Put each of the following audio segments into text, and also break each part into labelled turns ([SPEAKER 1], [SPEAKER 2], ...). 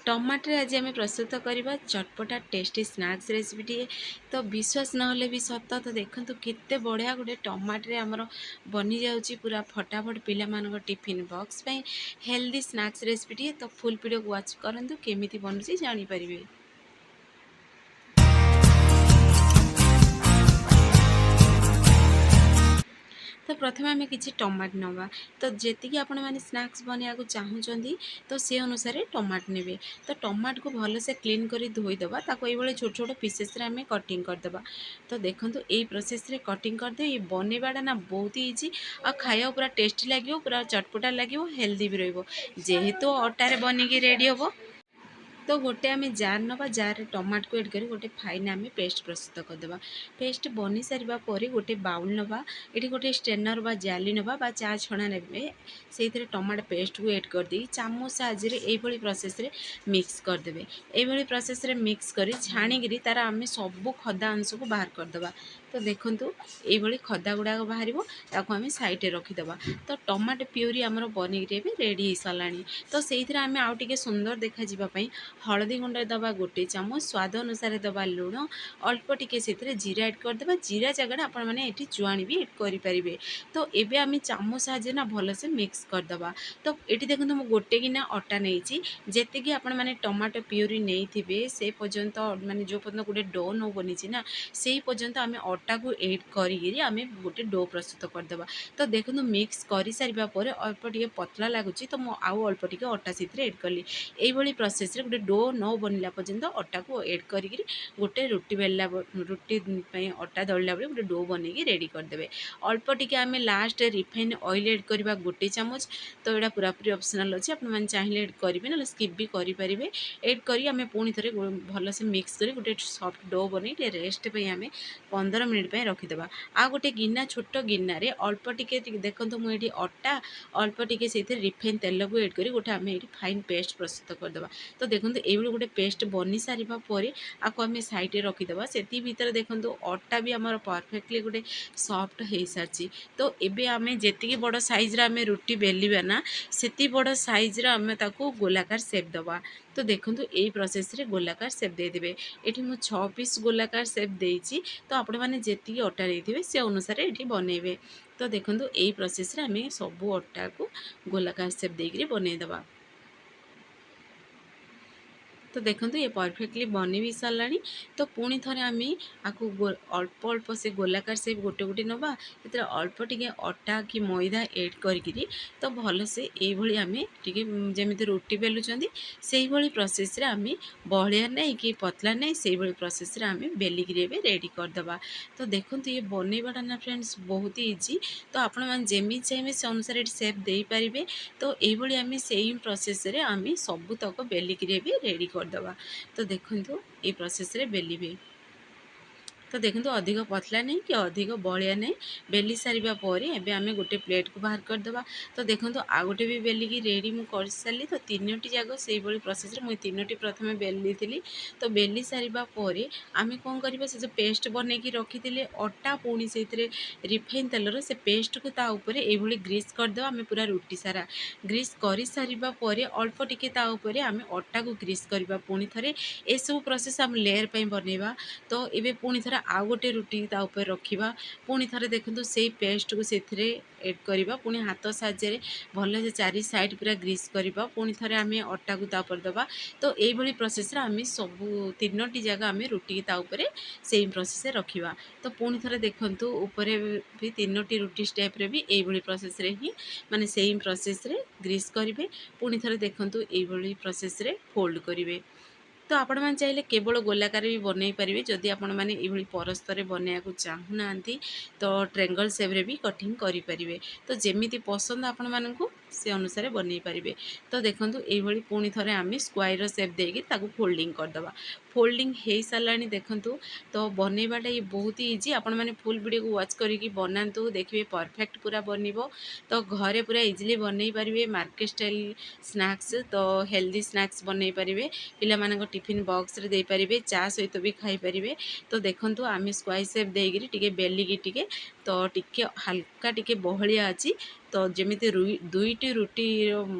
[SPEAKER 1] ଟମାଟୋରେ ଆଜି ଆମେ ପ୍ରସ୍ତୁତ କରିବା ଚଟପଟା ଟେଷ୍ଟି ସ୍ନାକ୍ସ ରେସିପିଟିଏ। ତ ବିଶ୍ୱାସ ନହେଲେ ବି ସତ। ତ ଦେଖନ୍ତୁ କେତେ ବଢ଼ିଆ ଗୋଟେ ଟମାଟୋରେ ଆମର ବନିଯାଉଛି ପୁରା ଫଟାଫଟ ପିଲାମାନଙ୍କ ଟିଫିନ୍ ବକ୍ସ ପାଇଁ ହେଲ୍ଦି ସ୍ନାକ୍ସ ରେସିପିଟିଏ। ତ ଫୁଲ୍ ଭିଡ଼ିଓକୁ ୱାଚ୍ କରନ୍ତୁ, କେମିତି ବନୁଛି ଜାଣିପାରିବେ। ତ ପ୍ରଥମେ ଆମେ କିଛି ଟମାଟୋ ନେବା। ତ ଯେତିକି ଆପଣମାନେ ସ୍ନାକ୍ସ ବନେଇବାକୁ ଚାହୁଁଛନ୍ତି, ତ ସେ ଅନୁସାରେ ଟମାଟୋ ନେବେ। ତ ଟମାଟୋକୁ ଭଲସେ କ୍ଲିନ୍ କରି ଧୋଇଦେବା। ତାକୁ ଏଇଭଳି ଛୋଟ ଛୋଟ ପିସେସ୍ରେ ଆମେ କଟିଂ କରିଦେବା। ତ ଦେଖନ୍ତୁ, ଏଇ ପ୍ରୋସେସ୍ରେ କଟିଂ କରିଦେବେ। ଏଇ ବନେଇବାଟା ନା ବହୁତ ଇଜି, ଆଉ ଖାଇବାକୁ ପୁରା ଟେଷ୍ଟି ଲାଗିବ, ପୁରା ଚଟପଟା ଲାଗିବ, ହେଲ୍ଦି ବି ରହିବ, ଯେହେତୁ ଅଟାରେ ବନିକି ରେଡ଼ି ହେବ। ତ ଗୋଟେ ଆମେ ଜାର୍ ନେବା, ଜାର୍ରେ ଟମାଟୋକୁ ଏଡ଼୍ କରି ଗୋଟେ ଫାଇନ୍ ଆମେ ପେଷ୍ଟ ପ୍ରସ୍ତୁତ କରିଦେବା। ପେଷ୍ଟ ବନି ସାରିବା ପରେ ଗୋଟେ ବାଉଲ୍ ନେବା। ଏଠି ଗୋଟେ ଷ୍ଟ୍ରେନର୍ ବା ଜାଲି ନେବା ବା ଚା ଛଣା ନେବେ। ସେଇଥିରେ ଟମାଟୋ ପେଷ୍ଟକୁ ଏଡ଼୍ କରିଦେଇ ଚାମଚ ସାହାଯ୍ୟରେ ଏଇଭଳି ପ୍ରୋସେସ୍ରେ ମିକ୍ସ କରିଦେବେ। ଏଇଭଳି ପ୍ରୋସେସ୍ରେ ମିକ୍ସ କରି ଛାଣିକିରି ତାର ଆମେ ସବୁ ଖଦା ଅଂଶକୁ ବାହାର କରିଦେବା। ତ ଦେଖନ୍ତୁ, ଏଇଭଳି ଖଦା ଗୁଡ଼ାକ ବାହାରିବ, ତାକୁ ଆମେ ସାଇଡ଼୍ରେ ରଖିଦେବା। ତ ଟମାଟୋ ପ୍ୟୁରି ଆମର ବନିକିରି ଏବେ ରେଡ଼ି ହେଇସାରିଲାଣି। ତ ସେଇଥିରେ ଆମେ ଆଉ ଟିକେ ସୁନ୍ଦର ଦେଖାଯିବା ପାଇଁ ହଳଦୀ ଗୁଣ୍ଡ ଦେବା 1 ଚାମଚ, ସ୍ୱାଦ ଅନୁସାରେ ଦେବା ଲୁଣ, ଅଳ୍ପ ଟିକେ ସେଥିରେ ଜିରା ଆଡ଼୍ କରିଦେବା। ଜିରା ଜାଗାରେ ଆପଣମାନେ ଏଠି ଜୁଆଣି ବି ଆଡ଼୍ କରିପାରିବେ। ତ ଏବେ ଆମେ ଚାମଚ ସାହାଯ୍ୟରେ ନା ଭଲସେ ମିକ୍ସ କରିଦେବା। ତ ଏଠି ଦେଖନ୍ତୁ, ମୁଁ ଗୋଟେ ଗିନା ଅଟା ନେଇଛି। ଯେତିକି ଆପଣମାନେ ଟମାଟୋ ପ୍ୟୁରି ନେଇଥିବେ, ସେ ପର୍ଯ୍ୟନ୍ତ, ମାନେ ଯେଉଁ ପର୍ଯ୍ୟନ୍ତ ଗୋଟେ do ନ ବନିଛି ନା, ସେଇ ପର୍ଯ୍ୟନ୍ତ ଆମେ ଅଟାକୁ ଏଡ଼୍ କରିକିରି ଆମେ ଗୋଟେ do ପ୍ରସ୍ତୁତ କରିଦେବା। ତ ଦେଖନ୍ତୁ, ମିକ୍ସ କରିସାରିବା ପରେ ଅଳ୍ପ ଟିକେ ପତଳା ଲାଗୁଛି, ତ ମୁଁ ଆଉ ଅଳ୍ପ ଟିକେ ଅଟା ସେଥିରେ ଏଡ଼୍ କଲି। ଏଇଭଳି ପ୍ରୋସେସ୍ରେ ଗୋଟେ do ନ ବନିଲା ପର୍ଯ୍ୟନ୍ତ ଅଟାକୁ ଏଡ଼୍ କରିକିରି ଗୋଟେ ରୁଟି ବେଲିଲା, ରୁଟି ପାଇଁ ଅଟା ଦଳିଲା ବେଳେ ଗୋଟେ do ବନେଇକି ରେଡ଼ି କରିଦେବେ। ଅଳ୍ପ ଟିକେ ଆମେ ଲାଷ୍ଟ ରିଫାଇନ୍ ଅଏଲ୍ ଏଡ଼୍ କରିବା 1 ଚାମଚ। ତ ଏଇଟା ପୁରାପୁରି ଅପସନାଲ୍ ଅଛି, ଆପଣମାନେ ଚାହିଁଲେ ଏଡ଼୍ କରିବେ, ନହେଲେ ସ୍କିପ୍ ବି କରିପାରିବେ। ଏଡ଼୍ କରି ଆମେ ପୁଣି ଥରେ ଭଲସେ ମିକ୍ସ କରି ଗୋଟେ ସଫ୍ଟ do ବନେଇ ଟିକେ ରେଷ୍ଟ ପାଇଁ ଆମେ 15 ମିନିଟ୍ ପାଇଁ ରଖିଦେବା। ଆଉ ଗୋଟେ ଗିନା, ଛୋଟ ଗିନାରେ ଅଳ୍ପ ଟିକେ, ଦେଖନ୍ତୁ, ମୁଁ ଏଠି ଅଟା, ଅଳ୍ପ ଟିକେ ସେଇଥିରେ ରିଫାଇନ୍ ତେଲକୁ ଏଡ଼୍ କରି ଗୋଟେ ଆମେ ଏଇଠି ଫାଇନ୍ ପେଷ୍ଟ ପ୍ରସ୍ତୁତ କରିଦେବା। ତ ଦେଖନ୍ତୁ, ଏଇଭଳି ଗୋଟେ ପେଷ୍ଟ ବନି ସାରିବା ପରେ ଆକୁ ଆମେ ସାଇଡ଼୍ରେ ରଖିଦେବା। ସେତିକି ଭିତରେ ଦେଖନ୍ତୁ, ଅଟା ବି ଆମର ପରଫେକ୍ଟଲି ଗୋଟେ ସଫ୍ଟ ହେଇସାରିଛି। ତ ଏବେ ଆମେ ଯେତିକି ବଡ଼ ସାଇଜ୍ର ଆମେ ରୁଟି ବେଲିବା ନା, ସେତିକି ବଡ଼ ସାଇଜ୍ର ଆମେ ତାକୁ ଗୋଲାକାର ସେପ୍ ଦେବା। ତ ଦେଖନ୍ତୁ, ଏଇ ପ୍ରୋସେସ୍ରେ ଗୋଲାକାର ସେପ୍ ଦେଇଦେବେ। ଏଠି ମୁଁ 6 ପିସ୍ ଗୋଲାକାର ସେପ୍ ଦେଇଛି। ତ ଆପଣମାନେ ଯେତିକି ଅଟା ନେଇଥିବେ, ସେ ଅନୁସାରେ ଏଠି ବନେଇବେ। ତ ଦେଖନ୍ତୁ, ଏଇ ପ୍ରୋସେସ୍ରେ ଆମେ ସବୁ ଅଟାକୁ ଗୋଲାକାର ସେପ୍ ଦେଇକିରି ବନେଇଦେବା। ତ ଦେଖନ୍ତୁ, ଏ ପରଫେକ୍ଟଲି ବନି ବି ସାରିଲାଣି। ତ ପୁଣି ଥରେ ଆମେ ଆକୁ ଅଳ୍ପ ଅଳ୍ପ ସେ ଗୋଲାକାର ସେପ୍ ଗୋଟେ ଗୋଟେ ନେବା। ସେଥିରେ ଅଳ୍ପ ଟିକେ ଅଟା କି ମଇଦା ଏଡ଼୍ କରିକିରି ତ ଭଲସେ ଏଇଭଳି ଆମେ ଟିକେ ଯେମିତି ରୁଟି ବେଲୁଛନ୍ତି, ସେଇଭଳି ପ୍ରୋସେସ୍ରେ ଆମେ, ବହଳିଆ ନାହିଁ କି ପତଳା ନାହିଁ, ସେଇଭଳି ପ୍ରୋସେସ୍ରେ ଆମେ ବେଲିକିରି ଏବେ ରେଡ଼ି କରିଦେବା। ତ ଦେଖନ୍ତୁ, ଇଏ ବନେଇବାଟା ନା ଫ୍ରେଣ୍ଡସ୍ ବହୁତ ଇଜି। ତ ଆପଣମାନେ ଯେମିତି ଚାହିଁବେ, ସେ ଅନୁସାରେ ଏଠି ସେପ୍ ଦେଇପାରିବେ। ତ ଏଇଭଳି ଆମେ ସେଇ ପ୍ରୋସେସ୍ରେ ଆମେ ସବୁତକ ବେଲିକିରି ଏବେ ରେଡ଼ି କରିଦେବା। ତ ଦେଖନ୍ତୁ, ଏଇ ପ୍ରୋସେସ୍ରେ ବେଲିବେ। ତ ଦେଖନ୍ତୁ, ଅଧିକ ପତଳା ନାହିଁ କି ଅଧିକ ବହଳିଆ ନାହିଁ। ବେଲି ସାରିବା ପରେ ଏବେ ଆମେ ଗୋଟେ ପ୍ଲେଟ୍କୁ ବାହାର କରିଦେବା। ତ ଦେଖନ୍ତୁ, ଆଉ ଗୋଟେ ବି ବେଲିକି ରେଡ଼ି ମୁଁ କରିସାରିଲି। ତ ତିନୋଟି ଯାକ ସେଇଭଳି ପ୍ରୋସେସ୍ରେ ମୁଁ ତିନୋଟି ପ୍ରଥମେ ବେଲିଥିଲି। ତ ବେଲି ସାରିବା ପରେ ଆମେ କ'ଣ କରିବା? ସେ ଯେଉଁ ପେଷ୍ଟ ବନେଇକି ରଖିଥିଲେ ଅଟା ପୁଣି ସେଇଥିରେ ରିଫାଇନ୍ ତେଲର ସେ ପେଷ୍ଟକୁ ତା ଉପରେ ଏଇଭଳି ଗ୍ରୀସ୍ କରିଦେବା। ଆମେ ପୁରା ରୁଟି ସାରା ଗ୍ରୀସ୍ କରିସାରିବା ପରେ ଅଳ୍ପ ଟିକେ ତା ଉପରେ ଆମେ ଅଟାକୁ ଗ୍ରୀସ୍ କରିବା ପୁଣି ଥରେ। ଏସବୁ ପ୍ରୋସେସ୍ ଆମେ ଲେୟର୍ ପାଇଁ ବନେଇବା। ତ ଏବେ ପୁଣି ଥରେ ଆଉ ଗୋଟେ ରୁଟି ତା ଉପରେ ରଖିବା। ପୁଣି ଥରେ ଦେଖନ୍ତୁ, ସେଇ ପେଷ୍ଟକୁ ସେଥିରେ ଏଡ଼୍ କରିବା। ପୁଣି ହାତ ସାହାଯ୍ୟରେ ଭଲସେ ଚାରି ସାଇଡ଼୍ ପୁରା ଗ୍ରୀସ୍ କରିବା। ପୁଣି ଥରେ ଆମେ ଅଟାକୁ ତା ଉପରେ ଦେବା। ତ ଏଇଭଳି ପ୍ରୋସେସ୍ରେ ଆମେ ସବୁ ତିନୋଟି ଜାଗା ଆମେ ରୁଟିକି ତା ଉପରେ ସେଇ ପ୍ରୋସେସ୍ରେ ରଖିବା। ତ ପୁଣି ଥରେ ଦେଖନ୍ତୁ, ଉପରେ ବି ତିନୋଟି ରୁଟି ଷ୍ଟେପ୍ରେ ବି ଏଇଭଳି ପ୍ରୋସେସ୍ରେ ହିଁ, ମାନେ ସେଇ ପ୍ରୋସେସ୍ରେ ଗ୍ରୀସ୍ କରିବେ। ପୁଣି ଥରେ ଦେଖନ୍ତୁ, ଏଇଭଳି ପ୍ରୋସେସ୍ରେ ଫୋଲ୍ଡ କରିବେ। ତ ଆପଣମାନେ ଚାହିଁଲେ କେବଳ ଗୋଲାକାର ବି ବନେଇ ପାରିବେ। ଯଦି ଆପଣମାନେ ଏଇଭଳି ପରସ୍ତରେ ବନେଇବାକୁ ଚାହୁଁନାହାନ୍ତି, ତ ଟ୍ରେଙ୍ଗଲ୍ ସେପ୍ରେ ବି କଟିଂ କରିପାରିବେ। ତ ଯେମିତି ପସନ୍ଦ ଆପଣମାନଙ୍କୁ, ସେ ଅନୁସାରେ ବନେଇ ପାରିବେ। ତ ଦେଖନ୍ତୁ, ଏଇଭଳି ପୁଣି ଥରେ ଆମେ ସ୍କୋୟାର ସେପ୍ ଦେଇକି ତାକୁ ଫୋଲ୍ଡିଂ କରିଦେବା। ଫୋଲ୍ଡିଂ ହେଇସାରିଲାଣି ଦେଖନ୍ତୁ। ତ ବନେଇବାଟା ଇଏ ବହୁତ ଇଜି। ଆପଣମାନେ ଫୁଲ୍ ଭିଡ଼ିଓକୁ ୱାଚ୍ କରିକି ବନାନ୍ତୁ, ଦେଖିବେ ପରଫେକ୍ଟ ପୁରା ବନିବ। ତ ଘରେ ପୁରା ଇଜିଲି ବନେଇ ପାରିବେ ମାର୍କେଟ ଷ୍ଟାଇଲ୍ ସ୍ନାକ୍ସ। ତ ହେଲ୍ଦି ସ୍ନାକ୍ସ ବନେଇ ପାରିବେ, ପିଲାମାନଙ୍କ ଟିଫିନ୍ ବକ୍ସରେ ଦେଇପାରିବେ, ଚା ସହିତ ବି ଖାଇପାରିବେ। ତ ଦେଖନ୍ତୁ, ଆମେ ସ୍କୋୟାର ସେପ୍ ଦେଇକିରି ଟିକେ ବେଲିକି ଟିକେ ତ ତ ଟିକେ ହାଲକା ଟିକେ ବହଳିଆ ଅଛି, ତ ଯେମିତି 2ଟି ରୁଟିର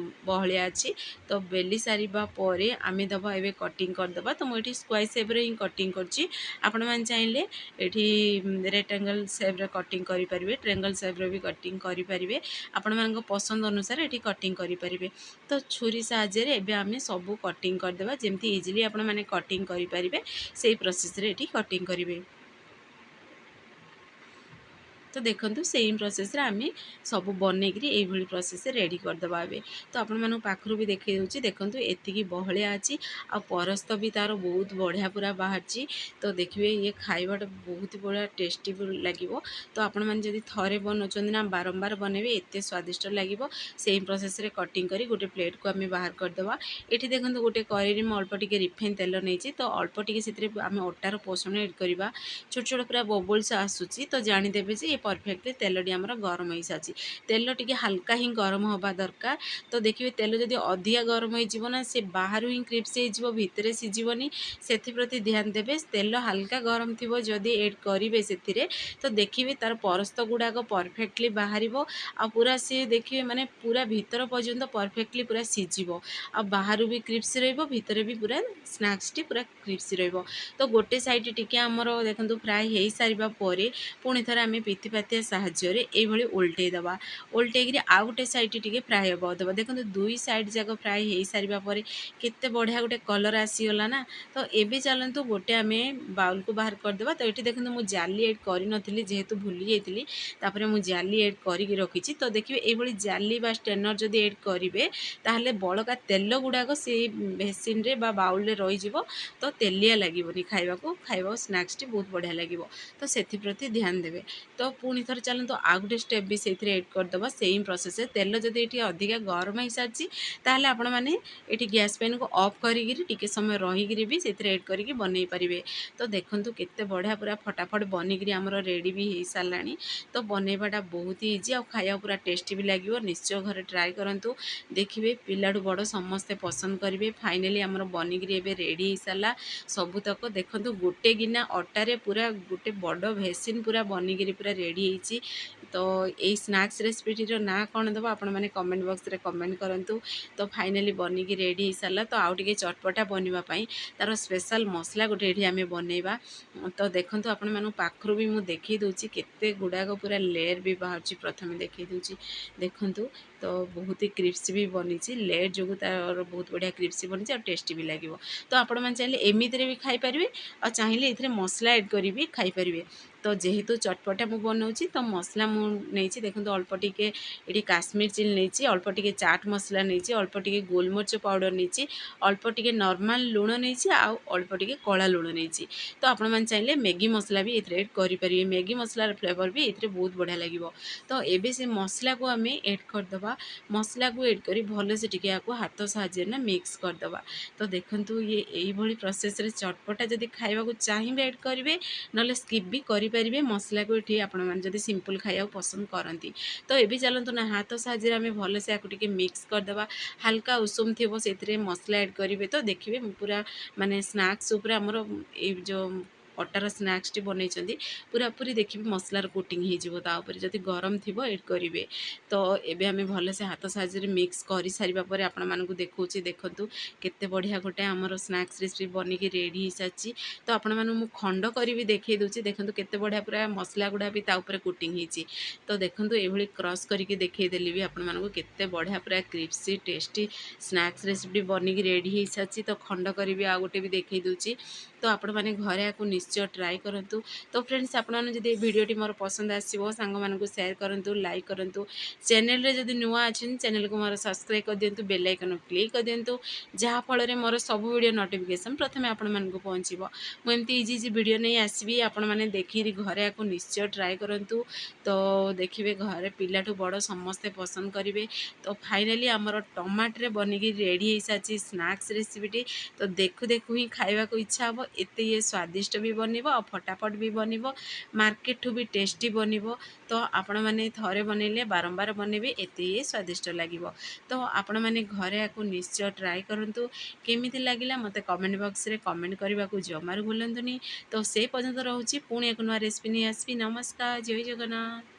[SPEAKER 1] ବହଳିଆ ଅଛି। ତ ବେଲି ସାରିବା ପରେ ଆମେ ଦେବା ଏବେ କଟିଂ କରିଦେବା। ତ ମୁଁ ଏଠି ସ୍କୋୟାର ସେପ୍ରେ ହିଁ କଟିଂ କରିଛି। ଆପଣମାନେ ଚାହିଁଲେ ଏଠି ରେକ୍ଟାଙ୍ଗଲ୍ ସେପ୍ରେ କଟିଂ କରିପାରିବେ, ଟ୍ରାଙ୍ଗଲ୍ ସେପ୍ରେ ବି କଟିଂ କରିପାରିବେ। ଆପଣମାନଙ୍କ ପସନ୍ଦ ଅନୁସାରେ ଏଠି କଟିଂ କରିପାରିବେ। ତ ଛୁରୀ ସାହାଯ୍ୟରେ ଏବେ ଆମେ ସବୁ କଟିଂ କରିଦେବା, ଯେମିତି ଇଜିଲି ଆପଣମାନେ କଟିଂ କରିପାରିବେ ସେଇ ପ୍ରୋସେସ୍ରେ ଏଠି କଟିଂ କରିବେ। ତ ଦେଖନ୍ତୁ, ସେମ୍ ପ୍ରୋସେସ୍ରେ ଆମେ ସବୁ ବନେଇକିରି ଏଇଭଳି ପ୍ରୋସେସ୍ରେ ରେଡ଼ି କରିଦେବା ଏବେ। ତ ଆପଣମାନଙ୍କ ପାଖରୁ ବି ଦେଖାଇ ଦେଉଛି। ଦେଖନ୍ତୁ, ଏତିକି ବହଳିଆ ଅଛି ଆଉ ପରସ୍ତ ବି ତା'ର ବହୁତ ବଢ଼ିଆ ପୁରା ବାହାରିଛି। ତ ଦେଖିବେ, ଇଏ ଖାଇବାଟା ବହୁତ ବଢ଼ିଆ ଟେଷ୍ଟି ଲାଗିବ। ତ ଆପଣମାନେ ଯଦି ଥରେ ବନାଉଛନ୍ତି ନା, ବାରମ୍ବାର ବନେଇବେ, ଏତେ ସ୍ୱାଦିଷ୍ଟ ଲାଗିବ। ସେମ୍ ପ୍ରୋସେସ୍ରେ କଟିଂ କରି ଗୋଟେ ପ୍ଲେଟ୍କୁ ଆମେ ବାହାର କରିଦେବା। ଏଠି ଦେଖନ୍ତୁ, ଗୋଟେ କରେଇରେ ମୁଁ ଅଳ୍ପ ଟିକେ ରିଫାଇନ୍ ତେଲ ନେଇଛି। ତ ଅଳ୍ପ ଟିକେ ସେଥିରେ ଆମେ ଅଟାର ପୋଷଣ ଏଡ଼୍ କରିବା। ଛୋଟ ଛୋଟ ପୁରା ବବଲ୍ସ ଆସୁଛି, ତ ଜାଣିଦେବେ ଯେ ପରଫେକ୍ଟଲି ତେଲଟି ଆମର ଗରମ ହେଇସାରିଛି। ତେଲ ଟିକେ ହାଲକା ହିଁ ଗରମ ହେବା ଦରକାର। ତ ଦେଖିବେ, ତେଲ ଯଦି ଅଧିକା ଗରମ ହେଇଯିବ ନା, ସେ ବାହାରୁ ହିଁ କ୍ରିପ୍ସ ହେଇଯିବ, ଭିତରେ ସିଝିବନି। ସେଥିପ୍ରତି ଧ୍ୟାନ ଦେବେ। ତେଲ ହାଲକା ଗରମ ଥିବ ଯଦି ଏଡ଼୍ କରିବେ ସେଥିରେ, ତ ଦେଖିବେ ତାର ପରସ୍ତ ଗୁଡ଼ାକ ପରଫେକ୍ଟଲି ବାହାରିବ ଆଉ ପୁରା ସିଏ ଦେଖିବେ ମାନେ ପୁରା ଭିତର ପର୍ଯ୍ୟନ୍ତ ପରଫେକ୍ଟଲି ପୁରା ସିଝିବ ଆଉ ବାହାରୁ ବି କ୍ରିପ୍ସ ରହିବ, ଭିତରେ ବି ପୁରା ସ୍ନାକ୍ସଟି ପୁରା କ୍ରିପ୍ସ ରହିବ। ତ ଗୋଟେ ସାଇଡ଼୍ ଟିକେ ଆମର ଦେଖନ୍ତୁ ଫ୍ରାଏ ହେଇସାରିବା ପରେ ପୁଣି ଥରେ ଆମେ ପିଥିପାତିଆ ସାହାଯ୍ୟରେ ଏଇଭଳି ଓଲଟେଇ ଦେବା। ଓଲଟେଇକିରି ଆଉ ଗୋଟେ ସାଇଡ଼୍ ଟିକେ ଫ୍ରାଏ ହେବାକୁ ଦେବା। ଦେଖନ୍ତୁ, ଦୁଇ ସାଇଡ଼୍ ଯାକ ଫ୍ରାଏ ହେଇସାରିବା ପରେ କେତେ ବଢ଼ିଆ ଗୋଟେ କଲର୍ ଆସିଗଲା ନା? ତ ଏବେ ଚାଲନ୍ତୁ ଗୋଟେ ଆମେ ବାଉଲକୁ ବାହାର କରିଦେବା। ତ ଏଠି ଦେଖନ୍ତୁ, ମୁଁ ଜାଲି ଏଡ଼୍ କରିନଥିଲି, ଯେହେତୁ ଭୁଲି ଯାଇଥିଲି। ତାପରେ ମୁଁ ଜାଲି ଏଡ଼୍ କରିକି ରଖିଛି। ତ ଦେଖିବେ, ଏଇଭଳି ଜାଲି ବା ଷ୍ଟେନର୍ ଯଦି ଏଡ଼୍ କରିବେ, ତାହେଲେ ବଳକା ତେଲ ଗୁଡ଼ାକ ସେଇ ବେସିନ୍ରେ ବା ବାଉଲରେ ରହିଯିବ। ତ ତେଲିଆ ଲାଗିବନି ଖାଇବାକୁ, ଖାଇବାକୁ ସ୍ନାକ୍ସଟି ବହୁତ ବଢ଼ିଆ ଲାଗିବ। ତ ସେଥିପ୍ରତି ଧ୍ୟାନ ଦେବେ। ତ ପୁଣି ଥରେ ଚାଲନ୍ତୁ ଆଉ ଗୋଟେ ଷ୍ଟେପ୍ ବି ସେଇଥିରେ ଏଡ଼୍ କରିଦେବା ସେମ୍ ପ୍ରୋସେସ୍ରେ। ତେଲ ଯଦି ଏଠି ଅଧିକା ଗରମ ହେଇସାରିଛି, ତାହେଲେ ଆପଣମାନେ ଏଠି ଗ୍ୟାସ୍ ଫ୍ୟାନ୍କୁ ଅଫ୍ କରିକିରି ଟିକେ ସମୟ ରହିକିରି ବି ସେଥିରେ ଏଡ଼୍ କରିକି ବନେଇ ପାରିବେ। ତ ଦେଖନ୍ତୁ, କେତେ ବଢ଼ିଆ ପୁରା ଫଟାଫଟ ବନିକିରି ଆମର ରେଡ଼ି ବି ହେଇସାରିଲାଣି। ତ ବନେଇବାଟା ବହୁତ ଇଜି ଆଉ ଖାଇବାକୁ ପୁରା ଟେଷ୍ଟି ବି ଲାଗିବ। ନିଶ୍ଚୟ ଘରେ ଟ୍ରାଏ କରନ୍ତୁ, ଦେଖିବେ ପିଲାଠୁ ବଡ଼ ସମସ୍ତେ ପସନ୍ଦ କରିବେ। ଫାଇନାଲି ଆମର ବନିକିରି ଏବେ ରେଡ଼ି ହେଇସାରିଲା ସବୁତକ। ଦେଖନ୍ତୁ, ଗୋଟେ ଗିନା ଅଟାରେ ପୁରା ଗୋଟେ ବଡ଼ ଭେସିନ୍ ପୁରା ବନିକିରି ପୁରା ରେଡ଼ି ହେଇଛି। ତ ଏଇ ସ୍ନାକ୍ସ ରେସିପିଟିର ନାଁ କ'ଣ ଦେବ, ଆପଣମାନେ କମେଣ୍ଟ ବକ୍ସରେ କମେଣ୍ଟ କରନ୍ତୁ। ତ ଫାଇନାଲି ବନିକି ରେଡ଼ି ହେଇସାରିଲା। ତ ଆଉ ଟିକେ ଚଟପଟା ବନିବା ପାଇଁ ତା'ର ସ୍ପେଶାଲ ମସଲା ଗୋଟେ ଏଠି ଆମେ ବନେଇବା। ତ ଦେଖନ୍ତୁ, ଆପଣମାନଙ୍କ ପାଖରୁ ବି ମୁଁ ଦେଖେଇ ଦେଉଛି, କେତେ ଗୁଡ଼ାକ ପୁରା ଲେୟର୍ ବି ବାହାରୁଛି। ପ୍ରଥମେ ଦେଖେଇ ଦେଉଛି, ଦେଖନ୍ତୁ। ତ ବହୁତ ହି କ୍ରିପ୍ସ ବି ବନିଛି। ଲେୟର୍ ଯୋଗୁଁ ତା'ର ବହୁତ ବଢ଼ିଆ କ୍ରିପ୍ସ ବନିଛି ଆଉ ଟେଷ୍ଟି ବି ଲାଗିବ। ତ ଆପଣମାନେ ଚାହିଁଲେ ଏମିତିରେ ବି ଖାଇପାରିବେ ଆଉ ଚାହିଁଲେ ଏଥିରେ ମସଲା ଏଡ଼୍ କରି ବି ଖାଇପାରିବେ। ତ ଯେହେତୁ ଚଟପଟା ମୁଁ ବନାଉଛି, ତ ମସଲା ମୁଁ ନେଇଛି। ଦେଖନ୍ତୁ, ଅଳ୍ପ ଟିକେ ଏଠି କାଶ୍ମୀର ଚିଲି ନେଇଛି, ଅଳ୍ପ ଟିକେ ଚାଟ୍ ମସଲା ନେଇଛି, ଅଳ୍ପ ଟିକେ ଗୋଲମରିଚ ପାଉଡ଼ର ନେଇଛି, ଅଳ୍ପ ଟିକେ ନର୍ମାଲ ଲୁଣ ନେଇଛି ଆଉ ଅଳ୍ପ ଟିକେ କଳା ଲୁଣ ନେଇଛି। ତ ଆପଣମାନେ ଚାହିଁଲେ ମ୍ୟାଗି ମସଲା ବି ଏଥିରେ ଏଡ଼୍ କରିପାରିବେ। ମ୍ୟାଗି ମସଲାର ଫ୍ଲେଭର ବି ଏଥିରେ ବହୁତ ବଢ଼ିଆ ଲାଗିବ। ତ ଏବେ ସେ ମସଲାକୁ ଆମେ ଏଡ଼୍ କରିଦେବା। ମସଲାକୁ ଏଡ଼୍ କରି ଭଲସେ ଟିକେ ଏହାକୁ ହାତ ସାହାଯ୍ୟରେ ନା ମିକ୍ସ କରିଦେବା। ତ ଦେଖନ୍ତୁ, ଇଏ ଏଇଭଳି ପ୍ରୋସେସ୍ରେ ଚଟପଟା ଯଦି ଖାଇବାକୁ ଚାହିଁବେ ଏଡ଼୍ କରିବେ, ନହେଲେ ସ୍କିପ୍ ବି କରିପାରିବେ ମସଲାକୁ ଏଠି, ଆପଣମାନେ ଯଦି ସିମ୍ପଲ୍ ଖାଇବାକୁ ପସନ୍ଦ କରନ୍ତି। ତ ଏବେ ଚାଲନ୍ତୁ ନା ହାତ ସାହାଯ୍ୟରେ ଆମେ ଭଲସେ ଆକୁ ଟିକେ ମିକ୍ସ କରିଦେବା। ହାଲକା ଉଷୁମ ଥିବ, ସେଥିରେ ମସଲା ଏଡ଼୍ କରିବେ। ତ ଦେଖିବେ, ପୁରା ମାନେ ସ୍ନାକ୍ସ ଉପରେ ଆମର ଏଇ ଯେଉଁ ଅଟାର ସ୍ନାକ୍ସଟି ବନେଇଛନ୍ତି, ପୁରାପୁରି ଦେଖିବେ ମସଲାର କୋଟିଂ ହେଇଯିବ ତା ଉପରେ, ଯଦି ଗରମ ଥିବ ଏଡ଼୍ କରିବେ। ତ ଏବେ ଆମେ ଭଲସେ ହାତ ସାହାଯ୍ୟରେ ମିକ୍ସ କରିସାରିବା ପରେ ଆପଣମାନଙ୍କୁ ଦେଖାଉଛି। ଦେଖନ୍ତୁ, କେତେ ବଢ଼ିଆ ଗୋଟେ ଆମର ସ୍ନାକ୍ସ ରେସିପି ବନିକି ରେଡ଼ି ହେଇସାରିଛି। ତ ଆପଣମାନଙ୍କୁ ମୁଁ ଖଣ୍ଡ କରି ବି ଦେଖାଇ ଦେଉଛି। ଦେଖନ୍ତୁ, କେତେ ବଢ଼ିଆ ପୁରା ମସଲା ଗୁଡ଼ା ବି ତା ଉପରେ କୋଟିଂ ହେଇଛି। ତ ଦେଖନ୍ତୁ, ଏଇଭଳି କ୍ରସ୍ କରିକି ଦେଖେଇଦେଲି ବି ଆପଣମାନଙ୍କୁ, କେତେ ବଢ଼ିଆ ପୁରା କ୍ରିପ୍ସି ଟେଷ୍ଟି ସ୍ନାକ୍ସ ରେସିପି ବନିକି ରେଡ଼ି ହେଇସାରିଛି। ତ ଖଣ୍ଡ କରିବି ଆଉ ଗୋଟେ ବି ଦେଖାଇ ଦେଉଛି। ତ ଆପଣମାନେ ଘରେ ୟାକୁ ନିଶ୍ଚୟ ଟ୍ରାଏ କରନ୍ତୁ। ତ ଫ୍ରେଣ୍ଡସ୍, ଆପଣମାନେ ଯଦି ଏ ଭିଡ଼ିଓଟି ମୋର ପସନ୍ଦ ଆସିବ, ସାଙ୍ଗମାନଙ୍କୁ ସେୟାର କରନ୍ତୁ, ଲାଇକ୍ କରନ୍ତୁ। ଚ୍ୟାନେଲରେ ଯଦି ନୂଆ ଅଛନ୍ତି, ଚ୍ୟାନେଲକୁ ମୋର ସବସ୍କ୍ରାଇବ୍ କରିଦିଅନ୍ତୁ, ବେଲ୍ ଆଇକନ୍ କ୍ଲିକ୍ କରିଦିଅନ୍ତୁ, ଯାହାଫଳରେ ମୋର ସବୁ ଭିଡ଼ିଓ ନୋଟିଫିକେସନ୍ ପ୍ରଥମେ ଆପଣମାନଙ୍କୁ ପହଞ୍ଚିବ। ମୁଁ ଏମିତି ଇଜି ଇଜି ଭିଡ଼ିଓ ନେଇ ଆସିବି। ଆପଣମାନେ ଦେଖିକିରି ଘରେ ୟାକୁ ନିଶ୍ଚୟ ଟ୍ରାଏ କରନ୍ତୁ। ତ ଦେଖିବେ, ଘରେ ପିଲାଠୁ ବଡ଼ ସମସ୍ତେ ପସନ୍ଦ କରିବେ। ତ ଫାଇନାଲି ଆମର ଟମାଟୋରେ ବନିକି ରେଡ଼ି ହେଇସାରିଛି ସ୍ନାକ୍ସ ରେସିପିଟି। ତ ଦେଖୁ ଦେଖୁ ହିଁ ଖାଇବାକୁ ଇଚ୍ଛା ହେବ। ଏତେ ଇଏ ସ୍ୱାଦିଷ୍ଟ ବି ବନିବ ଆଉ ଫଟାଫଟ ବି ବନିବ, ମାର୍କେଟଠୁ ବି ଟେଷ୍ଟି ବନିବ। ତ ଆପଣମାନେ ଥରେ ବନେଇଲେ ବାରମ୍ବାର ବନେଇବେ, ଏତେ ଇଏ ସ୍ୱାଦିଷ୍ଟ ଲାଗିବ। ତ ଆପଣମାନେ ଘରେ ୟାକୁ ନିଶ୍ଚୟ ଟ୍ରାଏ କରନ୍ତୁ। କେମିତି ଲାଗିଲା ମୋତେ କମେଣ୍ଟ ବକ୍ସରେ କମେଣ୍ଟ କରିବାକୁ ଜମାରୁ ଭୁଲନ୍ତୁନି। ତ ସେ ପର୍ଯ୍ୟନ୍ତ ରହୁଛି, ପୁଣି ଏକ ନୂଆ ରେସିପି ନେଇ ଆସିବି। ନମସ୍କାର, ଜୟ ଜଗନ୍ନାଥ।